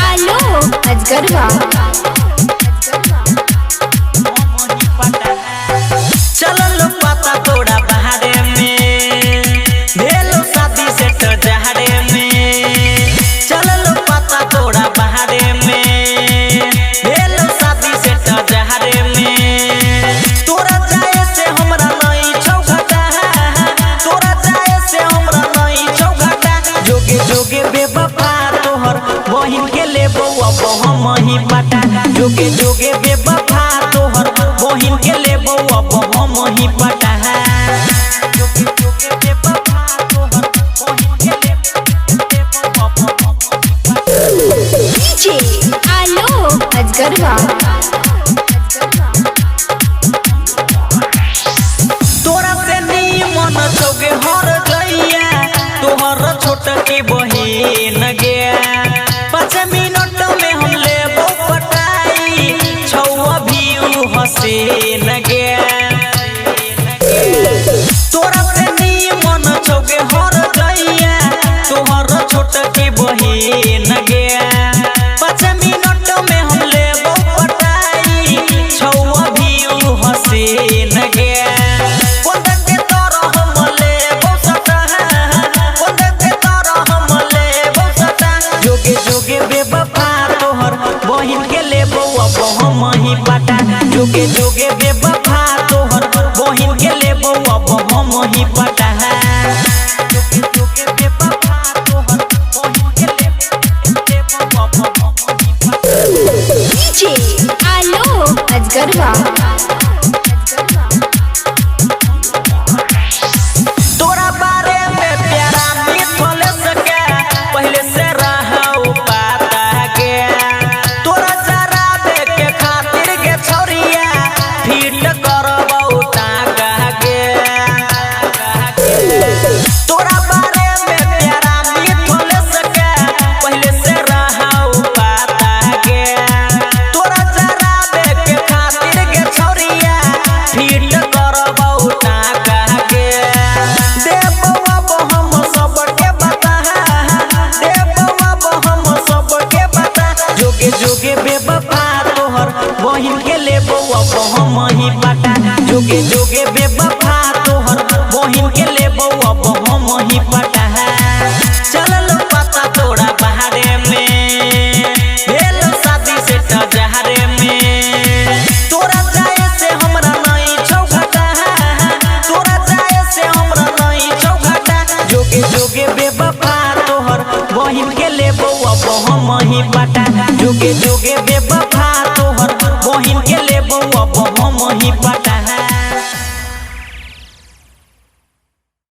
आलोक अजगरवा। चलल पता तोरा बहारे में, भेलो शादी सेट जहरे में। चलल पता तोरा बहारे में, भेलो शादी सेट जहरे में। तोरा जाए से हमरा नहीं छौ घाटा, तोरा जाए से हमरा नहीं छौ घाटा। जोगे जोगे बेवफा तोहर बहिन के लेबो अब हम ही पटा। जोगे जोगे बेवफा तोहर बहिन के लेबो अब हम ही पटा। जोगे जोगे बेवफा तोहर बहिन के लेबो अब हम ही पटा। डीजे आलोक अजगरवा। तोरा से नीमन चौके हर गैया, तोहर छोट की बहिन गे। 5 मिनट में हम लेबो पटाई, छौआ भी उ हसीन गे। तोरा से नीमन चौके हर गैया, तोहर छोट की बहिन गे। 5 मिनट में हम लेबो पटाई, छौआ भी उ हसीन गे। जोगे जोगे बेवफा तोहर बहिन के लेबो अब हम ही पटा। जोगे जोगे बेवफा तोहर बहिन के लेबो अब हम ही पटा। जोगे जोगे बेवफा तोहर बहिन के लेबो अब हम ही पटा। डीजे आलोक अजगरवा। तोरा बारे में प्यारा मिथल सके, पहले से रहौ पता गे। तोरा जरा के खातिर गे छौरिया, फिट करबौ टाका गे। तोरा बारे में प्यारा मिथल सके, पहले से रहौ पता गे। तोरा जरा के खातिर गे छौरिया, फिट करबौ टाका गे। देबौ अब हम सबके बता, देबौ अब हम सबके बता। जोगे जोगे बेवफा तोहर बहिन के लेबो अब हम ही पटा। जोगे जोगे बेवफा तोहर बहिन के लेबो अब हम ही पटा। चलल पता तोरा बहारे में, भेलो शादी सेट जहरे में। तोरा जाए से हमरा नहीं छौ घाटा, तोरा जाए से हमरा नहीं छौ घाटा। जोगे जोगे बेवफा तोहर बहिन के लेबो अब हम ही पटा। जोगे जोगे बेवफा